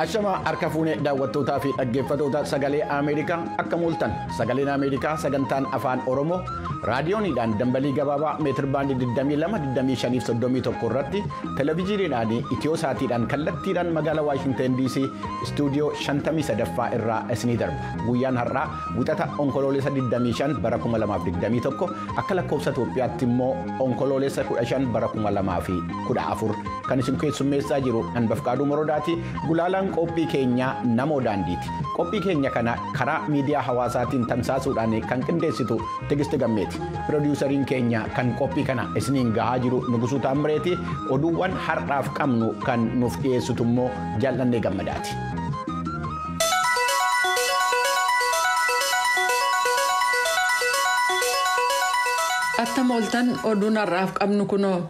Ashama harka fuunee daawwattootaa fi dhaggeeffattoota sagalee Ameerikaa akka mooltan sagaleen Ameerikaa sagantaan afaan Oromoo raadiyooniidhaan dambalii gabaabaa meetir baandii 22, 25, 31 irratti televezyiiniidhaan itiyoo saatiidhaan kallattiidhaan magaalaa Waashinteen DC istuudiyoo 53ffaa irraa isinii darba. Guyyaan har'aa wixata onkoloolessa 25 bara 2021 akka lakkoofsa Itoophiyaatti immoo onkoloolessa 15 bara 2014 kan isin keessummeessaa jiru Anbafqaaduu Morodaati. Gulaalaan qophii keenyaa namoo daandiiti. Qophii keenya kana karaa miidiyaa hawaasaatiin tamsaasuudhaan kan qindeessitu Tigisti Gammeeti. Pirodiisariin keenya kan qophii kana isiniin gahaa jiru Nugusuu Taammireeti. Oduuwwan har'aaf qabnu kan nuuf dhiyeessitu immoo Jaallannee Gammadaati. Attam ooltan oduun har'aaf qabnu kunoo.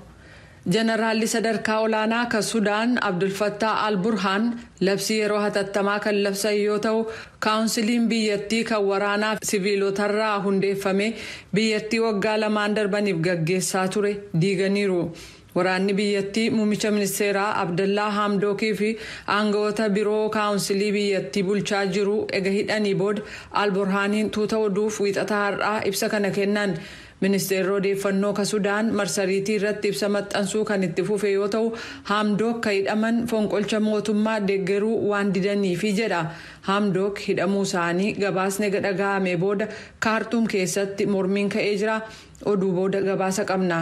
Jeneraalli sadarkaa olaanaa kan Sudaan Abdulfattaa Al-Burhaan labsii yeroo hatattamaa kan labsan yoo ta'u kaawunsiliin biyyattii kan waraanaa siviilotarraa hundeeffame biyyattii waggaa lamaan darbaniif gaggeessaa ture diiganiiru. Waraanni biyyattii muummicha ministeeraa Abdallaa Hamdookii fi aangawoota biroo kaawunsilii biyyattii bulchaa jiru ega hidhanii booda Al-Burhaaniin tuuta oduuf wiixata har'aa ibsa kana kennan. Ministeerri odeeffannoo ka Sudaan marsariitii irratti ibsa maxxansuu kan itti fufe yoo ta'u Hamdook ka hidhaman fonqolcha mootummaa deeggaruu waan didaniifi jedha. Hamdook hidhamuu isaanii gabaasni dhaga'ame booda kaartuum keessatti mormiin ka'ee jira. Oduu booda gabaasa qabna.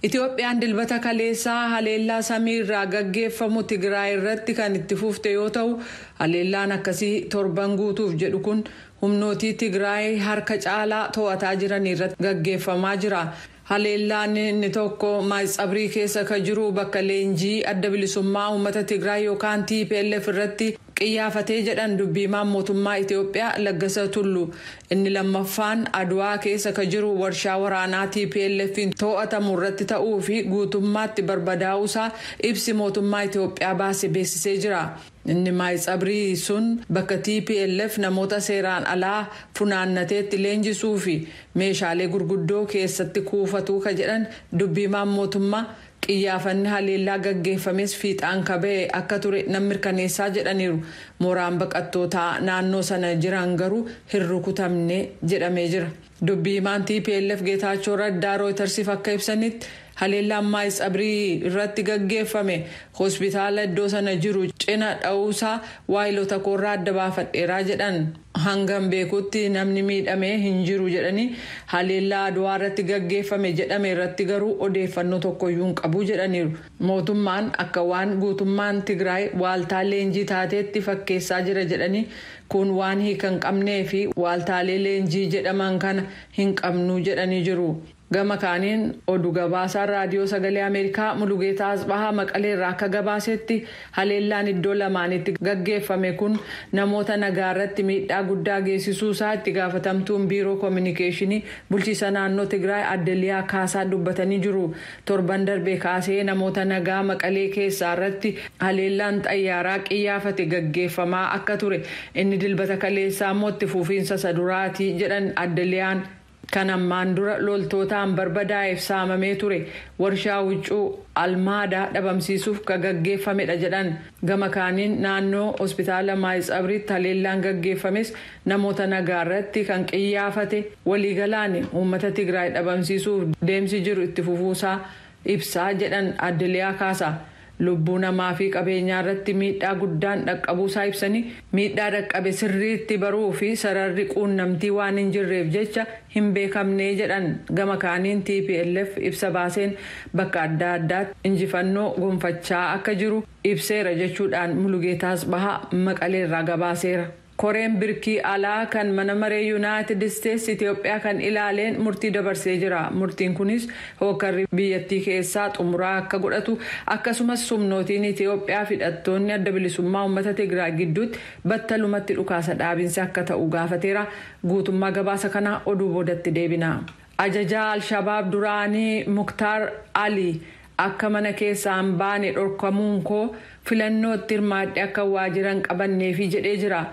Itoophiyaan dilbata kaleessaa haleellaa samii irraa gaggeeffamu Tigraay irratti kan itti fufte yoo ta'u haleellaan akkasii torban guutuuf jedhu kun humnootii Tigraay harka caalaa to'ataa jiran irratti gaggeeffamaa jira. Haleellaan inni tokko Maayitsabrii keessa kan jiru bakka leenjii adda bilisummaa uummata Tigraay yookaan TPLF irratti qiyyaafatee jedhan dubbiimaan mootummaa Itoophiyaa Laggasa Tullu. Inni lammaffaan Aduwaa keessa kan jiru warshaa waraanaa TPLF'n to'atamu irratti ta'uu fi guutummaatti barbadaa'uusaa ibsi mootummaa Itoophiyaa baase beeksisee jira. Inni Maayitsabrii sun bakka TPLF namoota seeraan alaa funaannateetti leenjisuu fi meeshaalee gurguddoo keessatti kuufatu ka jedhan dubbiimaan mootummaa qiyyaafanni haleellaa gaggeeffames fiixaan kaba'e akka ture nan mirkaneessaa jedhaniiru. Mooraan baqattootaa naannoo sana jiran garuu hin rukutamne jedhamee jira. Dubbiimaan TPLF Geetaachoo Raddaa Rooyitersiif akka ibsanitti haleellaan Maayitsabrii irratti gaggeeffame hospitaala iddoo sana jiru cina dha'uusaa waayilota koorraa adda baafadheeraa jedhan. Hangam beekutti namni miidhamee hin jiru jedhanii haleellaa Aduwaa irratti gaggeeffame jedhame irratti garuu odeeffannoo tokkoyyuu hin qabu jedhaniiru. Mootummaan akka waan guutummaan Tigraay waaltaa leenjii taateetti fakkeessaa jira jedhanii kun waan hiika hin qabnee fi waaltaalee leenjii jedhaman kana hin qabnu jedhanii jiru. Gama kaaniin oduu gabaasaan raadiyoo sagalee Ameerikaa Mulugeetaa Asbahaa Maqalee irraa akka gabaasetti haleellaan iddoo lamaanitti gaggeeffame kun namoota nagaa irratti miidhaa guddaa geessisuu isaa itti gaafatamtuun biiroo koominikeeshinii bulchiisa naannoo Tigraay Addaliyaa Kaasaa dubbatanii jiru. Torban darbee kaasee namoota nagaa Maqalee keessaa irratti haleellaan xayyaaraa qiyyaafate gaggeeffamaa akka ture inni dilbata kaleessaa immoo itti fufiinsa isa duraatii jedhan Addaliyaan. Kan ammaan dura loltootaan barbadaa'eef saamamee ture warshaa huccuu almaadaa dhabamsiisuuf kan gaggeeffamedha jedhan. Gama kaaniin naannoo hospitaala Maayitsabriitti haleellaan gaggeeffames namoota nagaa irratti kan qiyyaafate waliigalaan uummata Tigraay dhabamsiisuuf deemsi jiru itti fufuusaa ibsaa jedhan Addaliyaa Kaasaa. Lubbuu namaa fi qabeenyaa irratti miidhaa guddaan dhaqqabuusaa ibsanii miidhaa dhaqqabe sirriitti baruu fi sararri quunnamtii waan hin jirreef jecha hin beekamne jedhan. Gama kaaniin TPLF ibsa baaseen bakka adda addaatti injifannoo gonfachaa akka jiru ibseera jechuudhaan Mulugeetaa Asbahaa Maqalee irraa gabaaseera. Koreen birkii alaa kan mana maree Yuunaayitid Isteetsi Itoophiyaa kan ilaaleen murtii dabarsee jira. Murtiin kunis hookarri biyyattii keessaa xumuraa akka godhatu akkasumas humnootiin Itoophiyaa fi hidhattoonni adda bilisummaa uummata Tigraay gidduutti battalumatti dhukaasa dhaabinsi akka ta'u gaafateera. Guutummaa gabaasa kanaa oduu boodatti deebina. Ajajaa Alshabaab duraanii Muktaar Ali akka mana keessaa hin baane dhorkamuun koo filannootti hirmaadhe akka waajjira hin qabanneefi jedhee jira.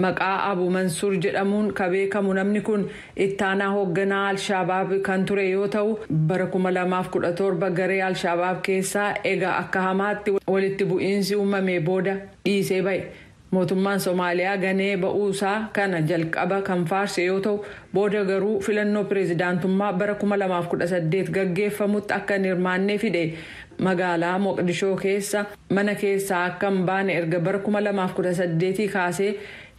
Maqaa Abu Mansuur jedhamuun kan beekamu namni kun ittaanaa hoogganaa Alshabaab kan ture yoo ta'u bara 2017 garee Alshabaab keessaa egaa akka hamaatti walitti bu'iinsi uumame booda dhiisee ba'e. Mootummaan Somaaliyaa ganee ba'uusaa kana jalqaba kan faarse yoo ta'u, booda garuu filannoo pireezidaantummaa bara 2018 gaggeeffamutti akka hin hirmaanne fide. Magaalaa Moqdishoo keessa mana keessaa akka hin baane erga bara 2018 kaasee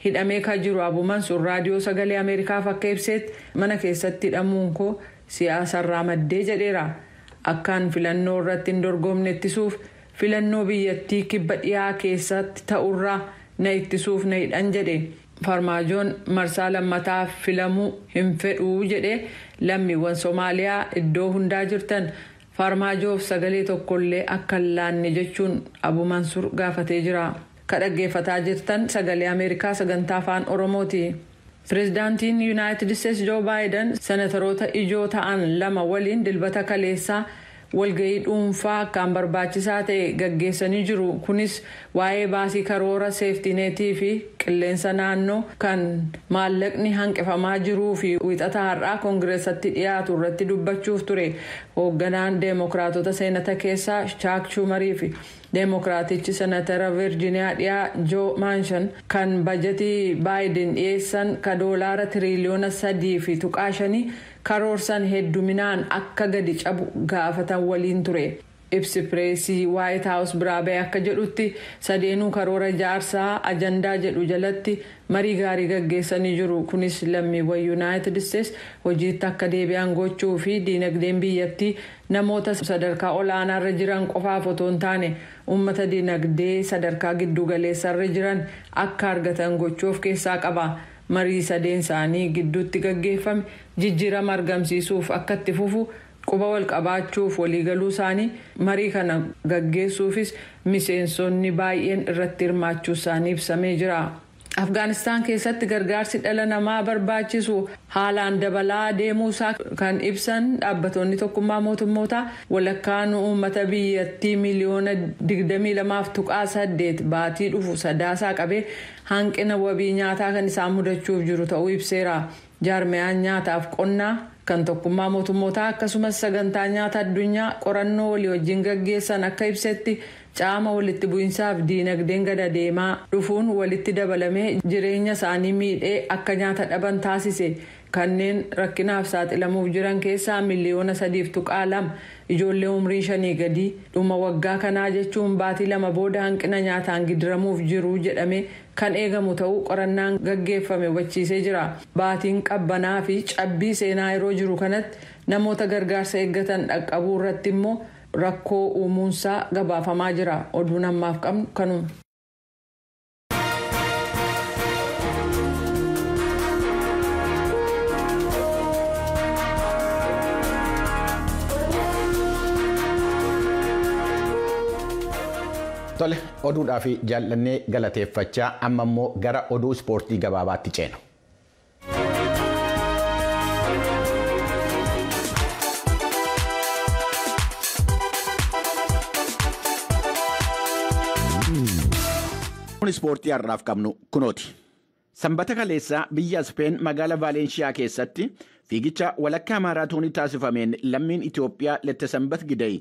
hidhamee kan jiru Abu Mansuur raadiyoo sagalee Ameerikaaf akka ibsetti, mana keessatti hidhamuun koo siyaasarraa maddee jedheera. Akkaan filannoo irratti hin dorgomne ittisuuf, filannoo biyyattii kibba dhiyaa keessatti ta'urraa na ittisuuf na hidhan jedhe. Farmaajoon marsaa lammataaf filamuu hin fedhuu jedhe. Lammiiwwan Somaaliyaa iddoo hundaa jirtan Farmaajoof sagalee tokkollee akka hin laanne jechuun Abu Mansuur gaafatee jira. Ka dhaggeeffataa jirtan Sagalee Ameerikaa sagantaa Afaan Oromooti. Pireezidaantiin Yuunaayitid Isteetsi Joo Baayiden senataroota ijoo ta'an lama waliin Dilbata kaleessaa walgahii dhuunfaa akkaan barbaachisaa ta'e gaggeessanii jiru. Kunis waa'ee baasii karoora seeftineetii fi qilleensa naannoo kan maallaqni hanqifamaa jiruu fi Wixata har'aa koongireessatti dhiyaatu irratti dubbachuuf ture. Hoogganaan Deemokiraatota seenata keessaa Chaak Schuumarii fi Deemokiraatichi senatara Virjiiniyaa dhiyaa Joo Maanshan kan bajetii Baayiden dhiyeessan ka doolaara tiriiliyoona 3.5 karoorsan hedduminaan akka gadi cabu gaafatan waliin ture. Ibsi pireesii Waayit Haawus biraa bahe akka jedhutti, sadeenuu karoora ijaarsaa ajandaa jedhu jalatti marii gaarii gaggeessanii jiru. Kunis lammiiwwan Yuunaayitid Isteets hojiitti akka deebi'an gochuu fi diinagdeen biyyattii namoota sadarkaa olaanaarra jiran qofaaf otoo hin taane uummata diinagdee sadarkaa giddugaleessarra jiran akka argatan gochuu of keessaa qaba. Marii sadeen isaanii gidduutti gaggeeffame jijjiirama argamsiisuuf akka itti fufu quba wal qabaachuuf waliigaluu isaanii, marii kana gaggeessuufis miseensonni baay'een irratti hirmaachuu isaanii ibsamee jira. Afgaanistaan keessatti gargaarsi dhala namaa barbaachisu haalaan dabalaa deemuusaa kan ibsan dhaabbatoonni Tokkummaa Mootummootaa, walakkaan uummata biyyattii miliyoona 22.8 baatii dhufu Sadaasaa qabee hanqina wabii nyaataa kan isaan mudachuuf jiru ta'uu ibseera. Jaarmiyaan nyaataaf qonnaa kan Tokkummaa Mootummootaa akkasumas Sagantaa Nyaata Addunyaa qorannoo walii wajjin gaggeessan akka ibsetti, caama, walitti bu'insaaf diinagdeen gad adeemaa dhufuun walitti dabalamee jireenya isaanii miidhee akka nyaata dhaban taasise. Kanneen rakkinaaf saaxilamuuf jiran keessaa miliyoona 3.2 ijoollee umrii 5 gadii dhuma waggaa kanaa, jechuun baatii 2 booda, hanqina nyaataan gidiramuuf jiru jedhame kan eegamu ta'uu qorannaan gaggeeffame hubachiisee jira. Baatiin qabbanaa fi cabbii seenaa yeroo jiru kanatti namoota gargaarsa eeggatan dhaqqabuu irratti immoo rakkoo uumuunsaa gabaafamaa jira. Oduun ammaaf qabnu kanuma. Tole, oduudhaa fi jaallannee galateeffachaa amma immoo gara oduu ispoortii gabaabaatti ceena. Ispoortii har'aaf qabnu kunooti. Sanbata kaleessaa biyya Speen magaalaa Vaalenshiyaa keessatti fiigicha walakkaa maaraatoonii taasifameen lammiin Itoophiyaa Letesanbat Gidey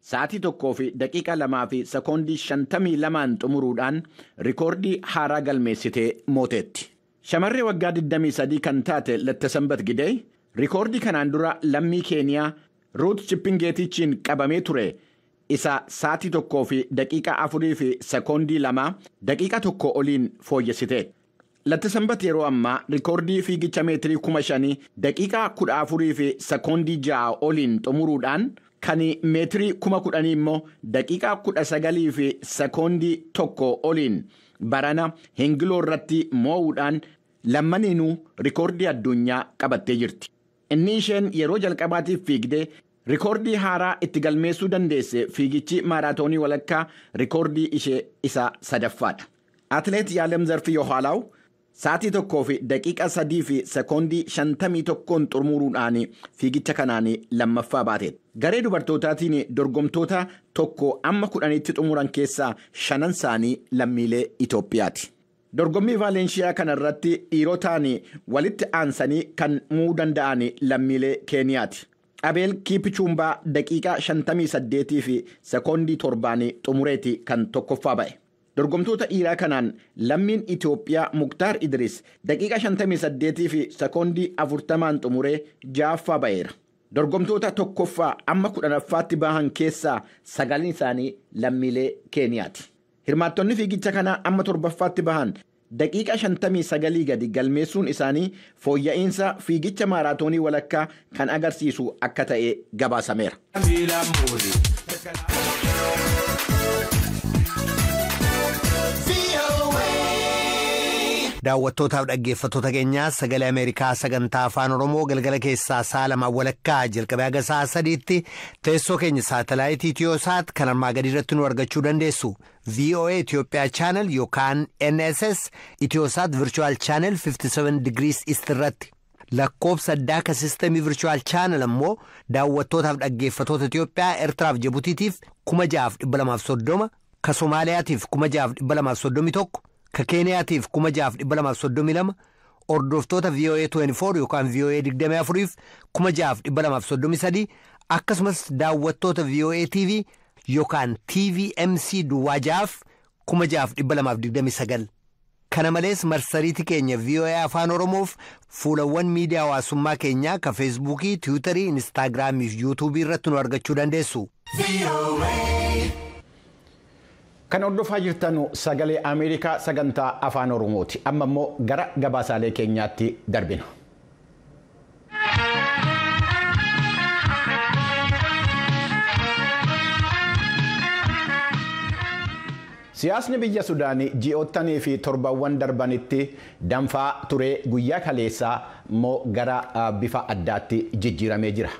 sa'aatii 1:02:52 xumuruudhaan rikoordii haaraa galmeessitee mooteetti. Shamarree waggaa 23 kan taate Letesanbat Gidey rikoordii kanaan dura lammii Keeniyaa Ruut Chippingeetichiin qabamee ture isa sa'aatii 1:04:02 daqiiqa 1 oliin fooyyessite. Lattisanbat yeroo ammaa rikoordii fiigicha meetirii 5,000 daqiiqaa 14 fi sekoondii 6 oliin xumuruudhaan, kan meetirii 10,000 immoo daqiiqaa 19 fi sekoondii 1 oliin barana Hengiloo irratti moo'uudhaan lammaniinuu rikoordii addunyaa qabattee jirti. Inni isheen yeroo jalqabaatiif fiigdee rikoordii haaraa itti galmeessuu dandeesse fiigichi maaraatoonii walakkaa rikoordii ishee isa sadaffaadha. Atileet Yaalem Zarfi Yohaalaw sa'aatii 1:03:51 xumuruudhaan fiigicha kanaan lammaffaa baate. Garee dubartootaatiin dorgomtoota 1 amma 10tti xumuran keessaa shanan isaanii lammiilee Itoophiyaati. Dorgommii Vaalenshiyaa kana irratti dhiirotaan walitti aansanii kan mo'uu danda'an lammiilee Keeniyaati. Abeel Kiipchuumbaa daqiiqaa 58 fi sekoondii 7 xumureeti kan tokkoffaa ba'e. Dorgomtoota dhiiraa kanaan lammiin Itoophiyaa Muktaar Idris daqiiqa 58 fi sekoondii 40 xumuree 6ffaa ba'eera. Dorgomtoota 1ffaa amma 10ffaatti bahan keessaa 9 isaanii lammiilee Keeniyaati. Hirmaattonni fiigicha kanaa amma 7ffaatti bahan daqiiqa 59 gadi galmeessuun isaanii fooyya'insa fiigicha maaraatoonii walakkaa kan agarsiisu akka ta'e gabaasameera. Daawwattootaaf dhaggeeffattoota keenyaa sagalee Ameerikaa sagantaa afaan Oromoo galgala keessaa sa'a 2 walakkaa jalqabee haga sa'a 3tti teessoo keenya saatalaayitii Itiyoosaat kan armaa gadii irratti nu argachuu dandeessu. VOA Itoophiyaa chaanal yookaan NSS Itiyoosaat Virchuwaal chaanal 57 degrees East irratti. Lakkoofsa addaa ka sistemii Virchuwaal chaanal ammoo daawwattootaaf dhaggeeffattoota Itiyoophiyaa Eertiraaf Jibutiitiif 6230, ka Somaaliyaatiif 6231, ka Keeniyaatiif 6232, hordoftoota VOA 24 yookaan VOA 24 6233, akkasumas daawwattoota VOA TV yookaan TVMC duwwaa 6 6229. Kana malees marsariitii keenya VOA afaan Oromoof fuulawwan miidiyaa hawaasummaa keenyaa ka Feesbuukii, Tiwiitarii, Inistaagiraamii fi Yuutuubii irratti nu argachuu dandeessu. Kan hordofaa jirtan sagalee Ameerikaa sagantaa afaan Oromooti. Amma immoo gara gabaasaalee keenyaatti darbina. Siyaasni biyya Sudaanii ji'oottanii fi torbawwan darbanitti danfaa ture guyyaa kaleessaa immoo gara bifa addaatti jijjiiramee jira.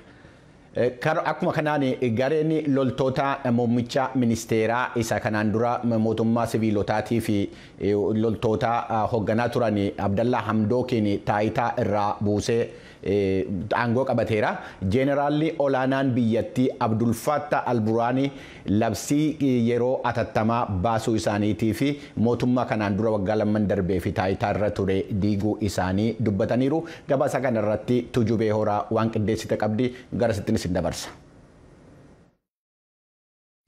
Akkuma kanaan gareen loltoota muummicha ministeeraa isa kanaan dura mootummaa siviilotaatii fi loltoota hoogganaa turan Abdallaa Hamdookiin taayitaa irraa buusee aangoo qabateera. Jeeneraalli olaanaan biyyattii Abdul Fattah Al-Burhaanii labsii yeroo atattamaa baasuu isaaniitii fi mootummaa kanaan dura waggaa 2 darbee fi taayitaa irra ture diiguu isaanii dubbataniiru. Gabaasa kanarratti Tujubee Horaa waan qindeessite qabdi gara sittiin isin dabarsa.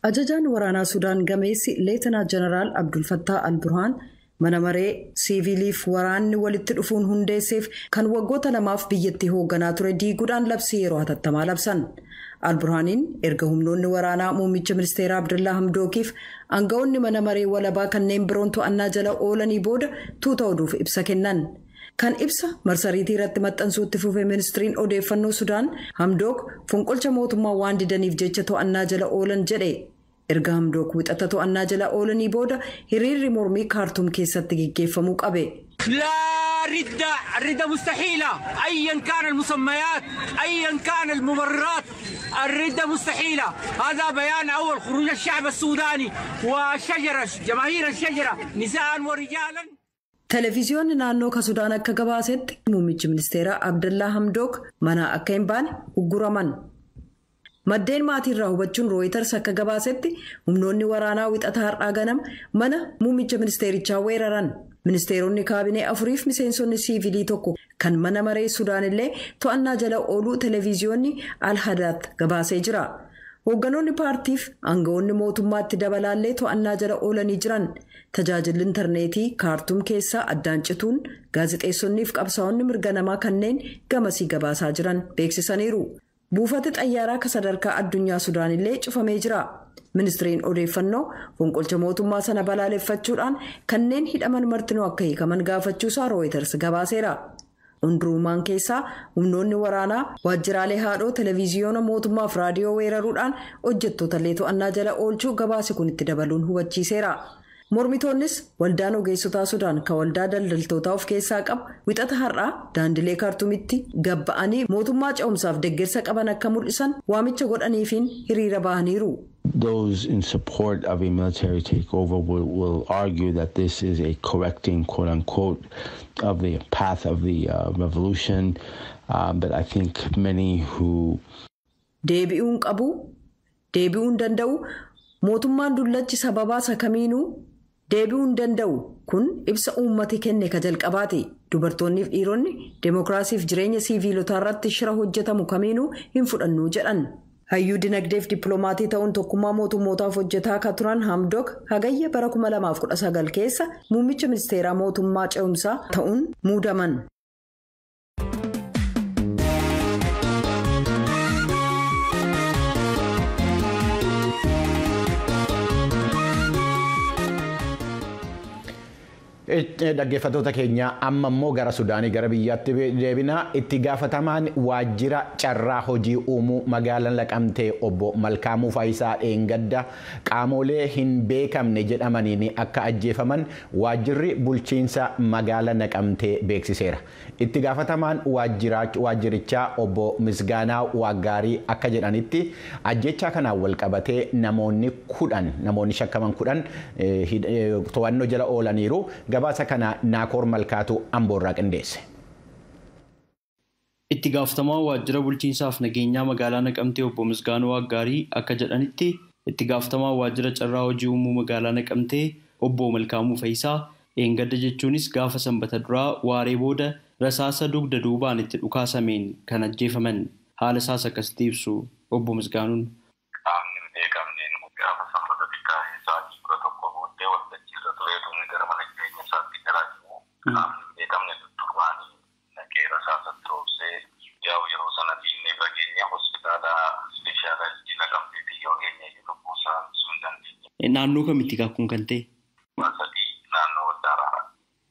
Ajajaan waraanaa Sudaan gameessi Leetinaa Jeneraal Abdul Fattah Al-Burhaan mana maree siviiliif waraanni walitti dhufuun hundeesseef kan waggoota 2 biyyattii hoogganaa ture diiguudhaan labsii yeroo hatattamaa labsan. Al-Burhaaniin erga humnoonni waraanaa muummicha ministeeraa Abdallaa Hamdookiif aangawoonni mana maree walabaa kanneen biroon to'annaa jala oolanii booda tuuta oduuf ibsa kennan. Kan ibsa marsariitii irratti maxxansuutti fufe ministiriin odeeffannoo Sudaan Hamdook fonqolcha mootummaa waan didaniif jecha to'annaa jala oolan jedhe. Erga Hamdook wixata to'annaa jala oolanii booda hiriirri mormii Kaartuum keessatti geggeeffamuu qabe. لا ردة، الردة مستحيلة أيا كان المسميات أيا كان المبررات، الردة مستحيلة. هذا بيان أول خروج الشعب السوداني والشجرة جماهير الشجرة نساء ورجالا. Televiziyoonni naannoo ka Sudaan akka gabaasetti muummichi ministeeraa Abdallaa Hamdook mana akka hin baane ugguraman. Maddeen maatiirraa hubachuun Rooyiters akka gabaasetti humnoonni waraanaa wixata har'aa ganama mana muummicha ministeerichaa weeraran. Ministeeronni kaabinee 4 fi miseensonni siivilii 1 kan mana maree Sudaan illee to'annaa jala ooluu televiziyoonni Al-Hadaat gabaasee jira. Hoogganoonni paartiif aangawoonni mootummaatti dabalaallee to'annaa jala oolanii jiran. Tajaajilli intarneetii Kaartuum keessaa addaan cituun gaazexeessonniif qabsaa'onni mirga namaa kanneen gamasii gabaasaa jiran beeksisaniiru. Buufata xayyaaraa ka sadarkaa addunyaa Sudaan illee cufamee jira. Ministiriin odeeffannoo fonqolcha mootummaa sana balaaleffachuudhaan kanneen hidhaman martinuu akka hiikaman gaafachuusaa Rooyiters gabaaseera. Hundurumaan keessaa humnoonni waraanaa waajjiraalee haadhoo televiziyoona mootummaaf raadiyoo weeraruudhaan hojjettoota illee to'annaa jala oolchuu gabaasi kun itti dabaluun hubachiiseera. Mormitoonnis waldaan ogeessotaa Sudaan kan waldaa daldaltootaa of keessaa qabu wixata har'aa daandilee Kaartuumitti gabba'anii mootummaa ce'umsaaf deeggarsa qaban akka mul'isan waamicha godhaniifiin hiriira bahaniiru. Those in support of a military takeover will argue that this is a correcting, quote unquote, of the path of the revolution. But I think many who Deebi'uun qabu, deebi'uun danda'u, mootummaan dullachi sababaa isa kamiinuu deebi'uu hin danda'u. Kun ibsa uummati kenne ka jalqabaati. Dubartoonniif dhiironni demookiraasiif jireenya siiviilotaa irratti shira hojjetamu kamiinuu hin fudhannu jedhan. Hayyuu dinagdeef dippiloomatii ta'uun tokkummaa mootummootaaf hojjetaa akka turan Hamdok hagayya bara 2019 keessa muummicha ministeeraa mootummaa ce'umsaa ta'uun muudaman. Dhaggeeffattoota keenya amma immoo gara Sudaanii gara biyyaatti deebinaa. Itti gaafatamaan waajjira carraa hojii uumuu magaalaa Naqamtee obbo Malkaamuu Faayisaa Dheengadda qaamolee hin beekamne jedhamaniin akka ajjeefaman waajjirri bulchiinsa magaalaa Naqamtee beeksiseera. Itti gaafatamaan waajjirichaa obbo Misgaanaa Waaggaarii akka jedhanitti ajjechaa kanaan wal qabatee namoonni shakkaman 10 to'annoo jala oolaniiru. Gabaasa kana Naakoor Malkaatu Amboorraa qindeesse. Itti gaafatamaa waajjira bulchiinsaaf nageenyaa magaalaa Naqamtee obbo Misgaanuu Waaggaarii akka jedhanitti itti gaafatamaa waajjira carraa hojii uumuu magaalaa Naqamtee obbo Malkaamuu Faayisaa Dheengadda jechuunis gaafa sanbata duraa waaree booda rasaasa dugda duubaan itti dhukaasameen kan ajjeefaman haala isaas akkasitti ibsu obbo Misgaanuun. Qaamni hin beekamneen gaafa sanbata xiqqaa sa'aatii 11 booddee waltajjiirra tureetu gara mana jireenya isaatti galaa jiru. Qaamni hin beekamne tuttuqaanii naqee rasaasatti roobsee yaa'u yeroo sana diinee fageenya hospitaala ispeeshaalaayizii Naqamteetti yoo geenye lubbuu isaa hambisuu hin dandeenye. Naannoo kamitti kaakkuun kan ta'e? Naannoo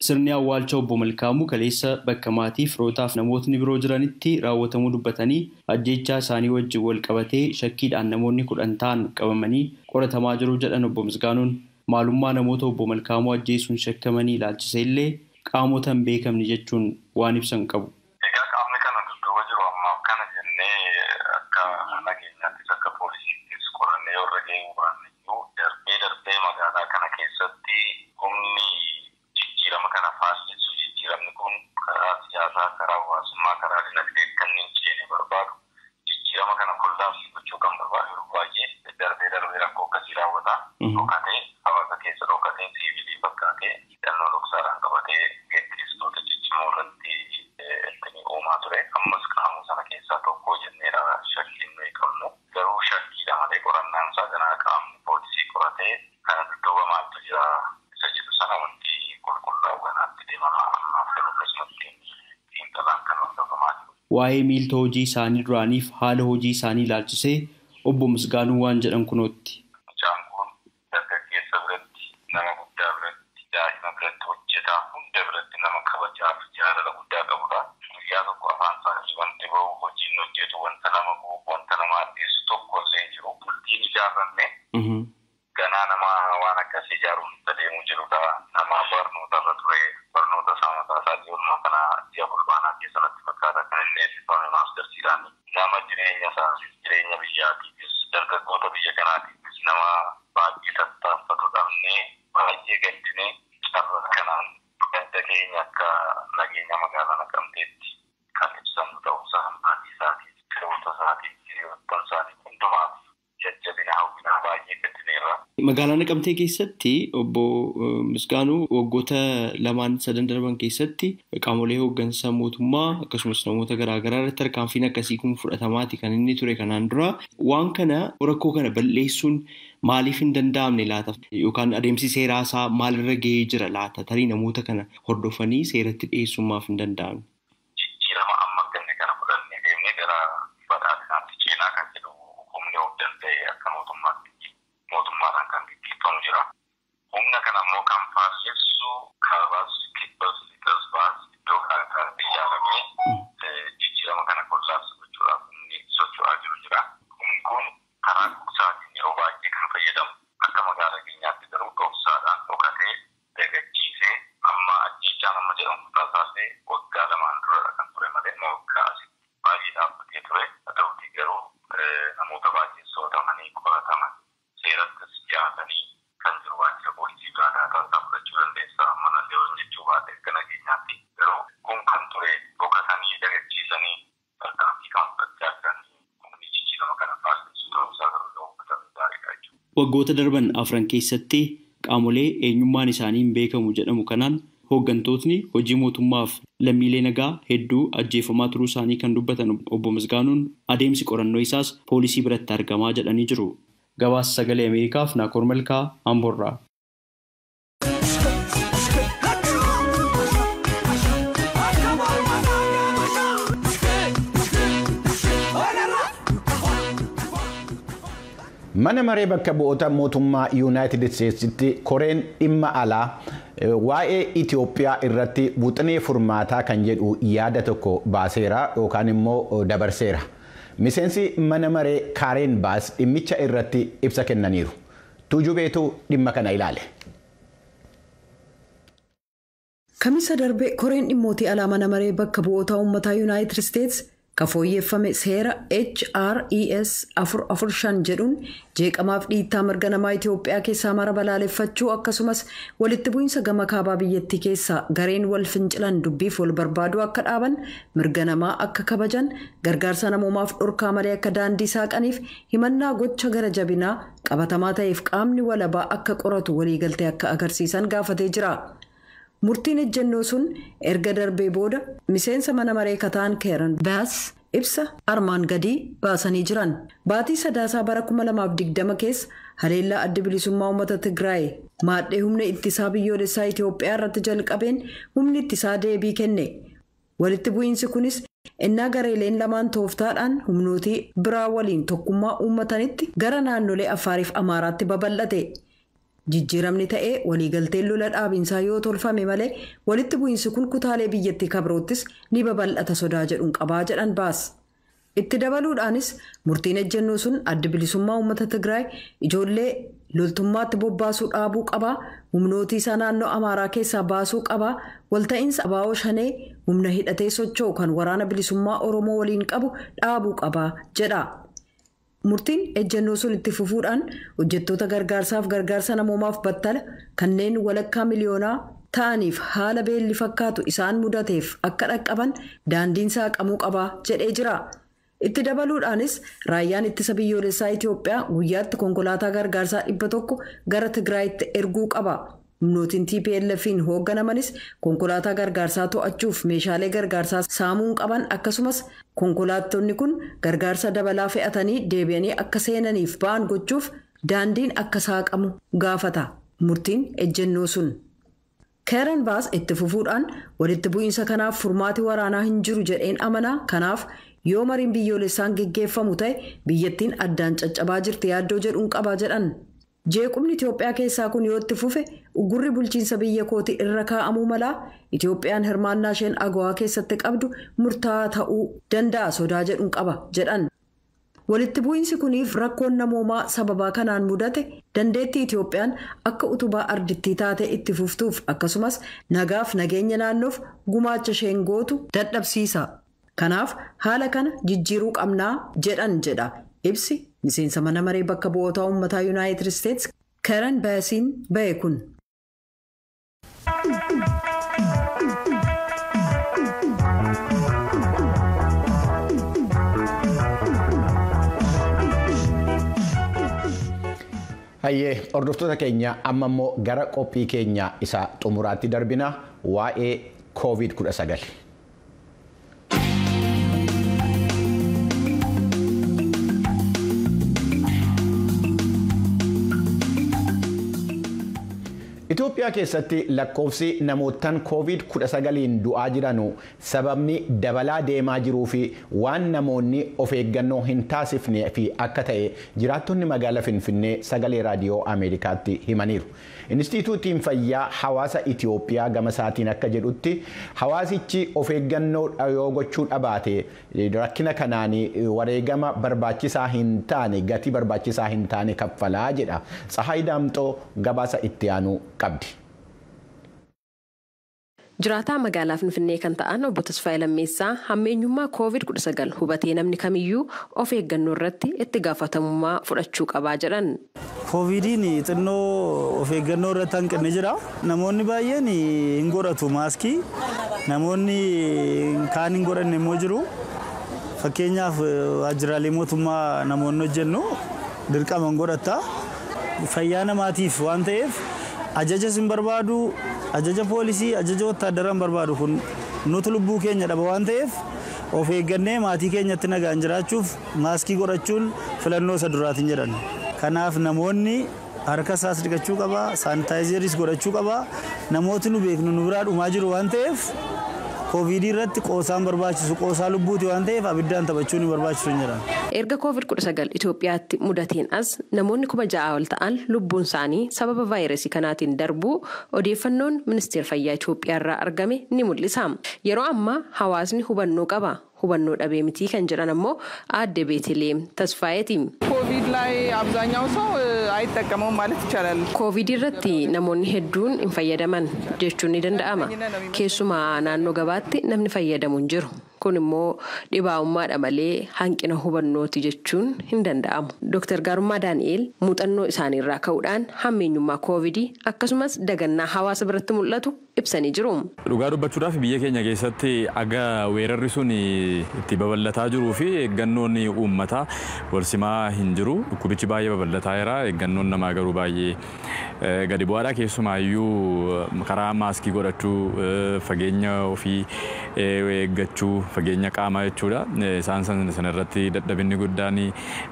Sirni awwaalcha obbo Malkaamuu kaleessa bakka maatii firootaaf namootni biroo jiranitti raawwatamuu dubbatanii ajjeechaa isaanii wajjin wal qabatee shakkiidhaan namoonni 10 ta'an qabamanii qoratamaa jiru jedhan obbo Misgaanuun. Maalummaa namoota obbo Malkaamuu ajjeesuun shakkamanii ilaalchise illee qaamota hin beekamne jechuun waan ibsan qabu. Egaa qaamni kana dudduuba jiru ammaaf kana jennee akka nageenyaattis akka poolisiittis qorannee warra gahee baanne iyyuu darbee darbee magaalaa kana keessatti humni jijjiirama kana faallessu jijjiiramni kun karaa siyaasaa, karaa hawaasummaa, karaa dinagdee kanneen ceene barbaadu jijjiirama kana kollaabsii gochuu kan barbaadu yeroo baay'ee darbee darbee rakkoo akkasii raawwata. Dhokatee hawaasa keessa dhokatee siivilii fakkaatee hidhannoo dhoksaadhaan qabatee geggeessitoota ciccimoo irratti ittiin uumaa ture. Ammas qaamuu sana keessaa tokko jenneera shakkiin nuyi qabnu. Garuu shakkiidha malee qorannaan isaa ganaa qaamni poolisii qoratee kana dudduuba maaltu jira isa jedhu sana wanti qulqullaa'u ganaatti deemamaa ammaaf garuu akkasumatti xiinxalaan kan hordofamaa jiru. Waa'ee miiltoo hojii isaanii duraaniif haala hojii isaanii ilaalchisee obbo Misgaanuu waan jedhan kunootti. Mucaan kun dargaggeessa biratti, nama guddaa biratti, daa'ima biratti, hojjetaa hunda biratti nama kabajaa fi jaalala guddaa qabudha. Guyyaa tokko afaan isaatii wanti bahu hojiin hojjetu wanta nama gubu, wanta nama addeessu tokko illee jiru. Bultiin ijaarranne ganaa nama waan akkasii ijaaruun itti adeemuu jirudha. Nama barnoota irra ture, barnoota isaa mataa isaatii oolmaa kana ji'a fulbaanaa keessatti fakkaata kan inni eebbifame maastarsiidhaan. Nama jireenya isaatiif, jireenya biyyaatiifis, dargaggoota biyya kanaatiifis nama baay'ee tattaaffatu dhabnee baay'ee gaddinee carra kanaan gadda keenya akka nageenya magaalaa Naqamteetti kan ibsannu ta'uusaa maatii isaatiif, firoota isaatiif, hiriyoottan isaatiif hundumaaf jajjabina hawwinaa baay'ee gaddineerra. Magaalaa Naqamtee keessatti obbo Misgaanuu waggoota 2-3 darban keessatti qaamolee hooggansa mootummaa akkasumas namoota garaagaraa irratti tarkaanfiin akkasii kun fudhatamaati kan inni ture kanaan dura. Waan kana rakkoo kana balleessuun maaliif hin danda'amne laata? Yookaan adeemsi seeraa isaa maalirra gahee jira laata? Tarii namoota kana hordofanii seeratti dhiyeessummaaf hin danda'amne. Jijjiirama amma arganne kana fudhannee deemnee gara badhaadhinaatti ceenaa kan jedhu humni of danda'e akka mootummaatti mootummaadhaan kan gaggeeffamu jira. Humna kana immoo kan faallessu kaabaas, kibbas, lixas, baas iddoo garaagaraatti ijaaramee jijjiirama kana kollaabsu gochuudhaaf humni socho'aa jiru jira. Humni kun karaa dhoksaatiin yeroo baay'ee kan fayyadamu akka magaalaa keenyaatti garuu dhoksaadhaan dhokatee dagachiisee amma ajjeechaan amma jedhamu kutaasaa waggaa 2 dura kan ture malee waggaa asitti baay'ee dhaabbatee ture. Haa ta'utii garuu namoota baay'ee sootamanii qorataman seerattis dhiyaatanii kan jiru waajjira poolisii biraa daataa isaa fudhachuu dandeessa. Manallee hojjechuu baate akka nageenyaatti garuu kun kan ture dhokatanii dagachiisanii tarkaanfii kan fudhachaa jiran humni jijjiirama kana faallessu ta'uusaa garuu yoo hubatame gaariidha jechuudha. Waggoota darban 4 keessatti qaamolee eenyummaan isaanii hin beekamu jedhamu kanaan hooggantootni hojii mootummaaf Lammiilee nagaa hedduu ajjeefamaa turuu isaanii kan dubbatan obbo Misgaanuun adeemsi qorannoo isaas poolisii biratti argamaa jedhanii jiru. Gabaasa Sagalee Ameerikaaf Naakoor Malkaa Amboorraa. Mana maree bakka bu'oota mootummaa Yuunaayitid Isteetsitti koreen dhimma alaa waa'ee Itoophiyaa irratti wixinee furmaataa kan jedhu yaada tokko baaseera yookaan immoo dabarseera. Miseensi mana maree Kaareen Baas dhimmicha irratti ibsa kennaniiru. Tuujubeetu dhimma kana ilaale. Kamisa darbe koreen dhimmootii alaa mana maree bakka bu'oota uummataa Yuunaayitid Isteets ka fooyyeffame seera HRES 445 jedhuun jeeqamaaf dhiittaa mirga namaa Itoophiyaa keessaa mara balaaleffachuu akkasumas walitti bu'iinsa gama kaabaa biyyattii keessaa gareen wal fincilan dubbiif wal barbaaduu akka dhaaban mirga namaa akka kabajan gargaarsa namoomaaf dhorkaa malee akka daandii saaqaniif himannaa gocha gara jabinaa qabatamaa ta'eef qaamni walabaa akka qoratu waliigaltee akka agarsiisan gaafatee jira. Murtiin ejjennoo sun erga darbee booda miseensa mana maree kataan Karen Bass ibsa armaan gadii baasanii jiran. Baatii sadaasaa bara 2020 keessa haleellaa adda bilisummaa uummata Tigraay maadhee humna ittisaa biyyoolessaa Itoophiyaa irratti jalqabeen humni ittisaa deebii kenne. Walitti bu'iinsi kunis innaa gareeleen lamaan tooftaadhaan humnootii biraa waliin tokkummaa uummatanitti gara naannolee Affaariif Amaaraatti babal'ate. Jijjiiramni ta'ee waliigalteen lola dhaabiinsaa yoo tolfame malee walitti bu'iinsi kun kutaalee biyyattii kabroottis ni babal'ata sodaa jedhuun qabaa jedhan baas. Itti dabaluudhaanis murtiin ejjennoo sun adda bilisummaa uummata Tigraay ijoollee loltummaatti bobbaasuu dhaabuu qabaa, humnootii isaa naannoo Amaaraa keessaa baasuu qabaa, walta'iinsa abaa'oo shanee humna hidhatee socho'u kan waraana bilisummaa Oromoo waliin qabu dhaabuu qabaa jedha. Murtiin ejjennoo sun itti fufuudhaan hojjettoota gargaarsaaf gargaarsa namoomaaf battala kanneen walakkaa miliyoonaa ta'aniif haala beelli fakkaatu isaan mudateef akka dhaqqaban daandiin saaqamuu qabaa jedhee jira. Itti dabaluudhaanis raayyaan ittisa biyyoolessaa Itoophiyaa guyyaatti konkolaataa gargaarsaa 100 gara Tigraayitti erguu qaba. Humnootiin TPLF'n hoogganamanis konkolaataa gargaarsaa to'achuuf meeshaalee gargaarsaa saamuun qaban akkasumas konkolaattonni kun gargaarsa dabalaa fe'atanii deebi'anii akka seenaniif ba'an gochuuf daandiin akka saaqamu gaafata. Murtiin ejjennoo sun. Karen Bass itti fufuudhaan walitti bu'iinsa kanaaf furmaati waraanaa hin jiru jedheen amanaa. Kanaaf yoo mariin biyyoolessaan geggeeffamu ta'e biyyattiin addaan caccabaa jirti yaaddoo jedhuun qabaa jedhan. Jeequmni Itoophiyaa keessaa kun yoo itti fufe ugurri bulchiinsa biyya kootii irra kaa'amuu malaa Itoophiyaan hirmaannaa isheen AGOA keessatti qabdu murtaa'aa ta'uu danda'a sodaa jedhuun qaba jedhan. Walitti bu'iinsi kuniif rakkoon namoomaa sababaa kanaan mudate dandeettii Itoophiyaan akka utubaa ardittii taate itti fuftuuf akkasumas nagaaf nageenya naannoof gumaacha isheen gootu dadhabsiisa. Kanaaf haala kana jijjiiruu qabnaa jedhan jedha ibsi miseensa mana maree bakka bu'oota uummataa Yuunaayitid Isteets Karen Bassiin ba'e kun. Hayyee hordoftoota keenya amma immoo gara qophii keenya isa xumuraatti darbina waa'ee COVID-19. Itoophiyaa keessatti lakkoofsi namootaan COVID-19 du'aa jiranu sababni dabalaa deemaa jiruu fi waan namoonni of eeggannoo hin taasifne fi akka ta'e jiraattonni magaalaa Finfinnee sagalee raadiyoo Ameerikaatti himaniiru. Inistituutiin fayyaa hawaasa Itoophiyaa gama isaatiin akka jedhutti hawaasichi of eeggannoo yoo gochuu dhabaate rakkina kanaan wareegama barbaachisaa hin taane gatii barbaachisaa hin taane kaffalaa jedha. Tsahaay Daamxoo gabaasa itti aanu qabdi. Jiraataa magaalaa Finfinnee kan ta'an obbo Tasfaayee Lammeessaa hammeenyummaa COVID-19 hubatee namni kamiyyuu of eeggannoo irratti itti gaafatamummaa fudhachuu qabaa jedhan. Koovidiin xinnoo of eeggannoo irratti hanqinni jira. Namoonni baay'een hin godhatu maaskii. Namoonni kaan hin godhanne immoo jiru. Fakkeenyaaf waajjiraalee mootummaa namoonni hojjennu dirqama hin godhatta. Fayyaa namaatiif waan ta'eef ajajas hin barbaadu, ajaja poolisii, ajaja wattaadaraa hin barbaadu kun Nuti lubbuu keenya dhaba waan ta'eef of eeggannee maatii keenyatti nagaan jiraachuuf maaskii godhachuun filannoo isa duraatiin jedhan. Kanaaf namoonni harka isaas dhiqachuu qaba, saanitaayizeris godhachuu qaba. Namooti nu beeknu nu biraa dhumaa jiru waan ta'eef koovidii irratti qoosaan barbaachisu qoosaa lubbuuti waan ta'eef abiddaan taphachuun hin barbaachisu hin jedhan. Erga COVID-19 Itoophiyaatti mudateen as namoonni 6,000 ol ta'an lubbuun isaanii sababa vaayirasii kanaatiin darbuu odeeffannoon ministeera fayyaa Itoophiyaa irraa argame ni mul'isa. Yeroo ammaa hawaasni hubannoo qaba. Hubannoo dhabee mitii kan jedhan ammoo aadde Beeteleem Tasfaayeeti. ኮቪድ ላይ አብዛኛው ሰው አይጠቀመውም ማለት ይቻላል። ኮቪድ irratti namoonni hedduun hin fayyadaman jechuun ni danda'ama. Keessumaa naannoo gabaatti namni fayyadamu hin jiru. Kun immoo dhibaa'ummaadha malee hanqina hubannooti jechuun hin danda'amu. Dr. Gaarummaa Daani'eel muuxannoo isaaniirraa ka'uudhaan hammeenyummaa koovidii akkasumas dagannaa hawaasa biratti mul'atu ibsanii jiru. Dhugaa dubbachuudhaaf biyya keenya keessatti aga weerarri sun itti babal'ataa jiruu fi eeggannoon uummataa walsimaa hin jiru. Dhukkubichi baay'ee babal'ataa jira. Eeggannoon namaa garuu baay'ee gadi bu'aadha. Keessumaayyuu karaa maaskii godhachuu, fageenya ofii eeggachuu, fageenya qaamaa jechuudha. Isaan sana irratti dadhabinni guddaan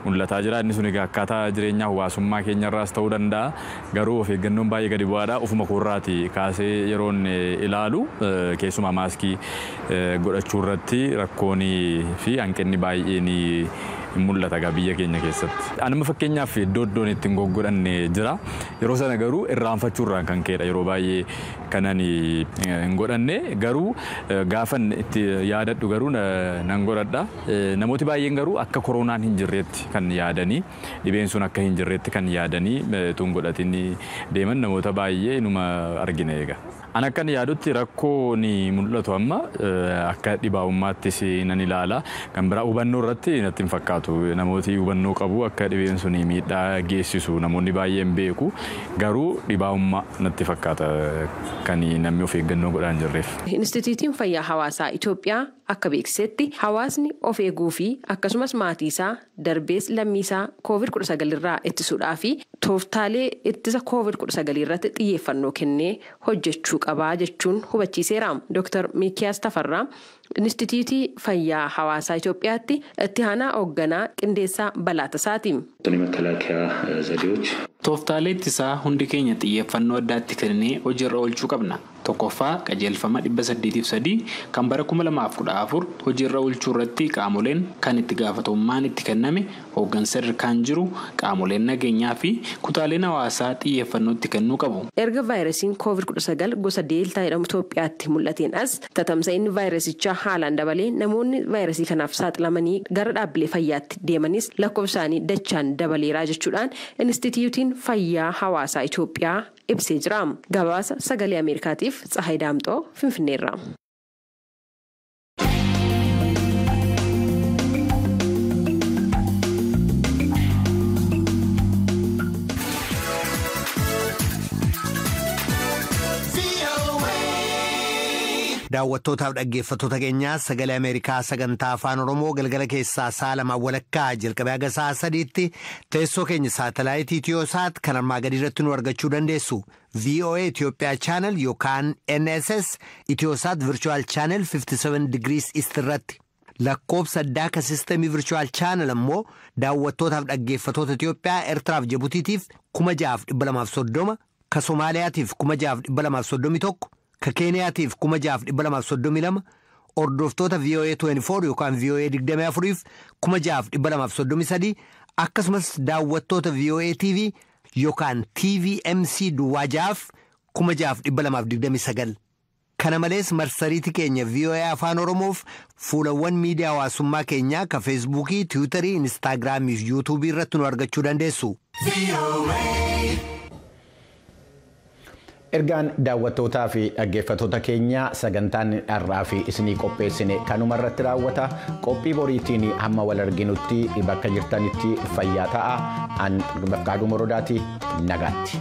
mul'ataa jira. Inni sun egaa akkaataa jireenya hawaasummaa keenyarraas ta'uu danda'a. Garuu of eeggannoon baay'ee gadi bu'aadha. Ofuma koorraati kaasee yeroon ilaalu keessumaa maaskii godhachuu irratti rakkoon fi hanqinni baay'een mul'ata egaa biyya keenya keessatti. Anuma fakkeenyaaf iddoo iddoon ittiin goggodhanne jira. Yeroo sana garuu irraanfachuu irraan kan ka'edha. Yeroo baay'ee kanan hin godhanne garuu gaafan itti yaadadhu garuu nan godhadha. Namooti baay'een garuu akka koronaan hin jirreetti kan yaadanii dhibeen sun akka hin jirreetti kan yaadanii utuu hin godhatin deeman namoota baay'ee numa argina egaa. An akkan yaadutti rakkoo ni mul'atu amma akka dhibaa'ummaattis nan ilaala. Kan biraa hubannoo irratti natti hin fakkaatu. Namooti hubannoo qabu akka dhibeen sun miidhaa geessisu namoonni baay'een beeku. Garuu dhibaa'ummaa natti fakkaata kan namni of eeggannoo godhaa hin jirreef. Inistitiitiin Fayyaa Hawaasaa Itoophiyaa akka beeksisetti hawaasni of eeguu fi akkasumas maatii isaa darbees lammii isaa COVID-19 irraa ittisuudhaa fi tooftaalee ittisa COVID-19 irratti xiyyeeffannoo kennee hojjechuu qabaa jechuun hubachiiseera. Dr. Mikiyaas Tafarraa Inistitiitii Fayyaa Hawaasaa Itoophiyaatti itti aanaa hoogganaa qindeessaa balaa tasaati. የመከላከያ ዘዴዎች Tooftaalee ittisaa hundi keenya xiyyeeffannoo addaatti kennee hojiirra oolchuu qabna. Tokkoffaa qajeelfama 803 kan bara 2014 hojiirra oolchuu irratti qaamoleen kan itti gaafatamummaan itti kenname hooggansa sadarkaan jiru qaamoleen nageenyaa fi kutaaleen hawaasaa xiyyeeffannoo itti kennuu qabu. Erga vaayirasiin COVID-19 gosa deeltaa jedhamu Itoophiyaatti mul'ateen as tatamsa'inni vaayirasichaa haalaan dabalee namoonni vaayirasii kanaaf saaxilamanii gara dhaabbilee fayyaatti deemanis lakkoofsaanii dachaan dabaleeraa jechuudhaan Inistitiyuutiin Fayyaa Hawaasaa Itoophiyaa ibsee jira. Gabaasa Sagalee Ameerikaatiif Tsahaay Daamxoo Finfinneerraa. Daawwattootaaf dhaggeeffattoota keenyaa Sagalee Ameerikaa sagantaa Afaan Oromoo galgala keessaa sa'a 2:30 jalqabee haga sa'a 3tti teessoo keenya saatalaayitii Itiyoosaat kan armaa gadii irratti nu argachuu dandeessu. VOA Itoophiyaa Channel yookaan NSS Itiyoosaat Virtual Channel 57 degrees East irratti. Lakkoofsa addaa kan sistemii Virtual Channel ammoo daawwattootaaf dhaggeeffattoota Itoophiyaa Eertiraaf Jibutiitiif 6230, ka Somaaliyaatiif 6231, ka Keeniyaatiif 6232, hordoftoota VOA 24 yookaan VOA 24 6233, akkasumas daawwattoota VOA TV yookaan TVMC duwwaa 6 6229. Kana malees marsariitii keenya VOA Afaan Oromoof fuulawwan miidiyaa hawaasummaa keenyaa ka Feesbuukii, Tiwiitarii, Instaagiraamii fi Yuutuubii irratti nu argachuu dandeessu. Ergaan daawwattootaa fi dhaggeeffattoota keenyaa sagantaan har'aa fi isinii qopheessine kanuma irratti raawwata. Qophii boriitiin hamma wal arginutti bakka jirtanitti fayyaa ta'a. An Baqqaaduu Morodaati nagaatti.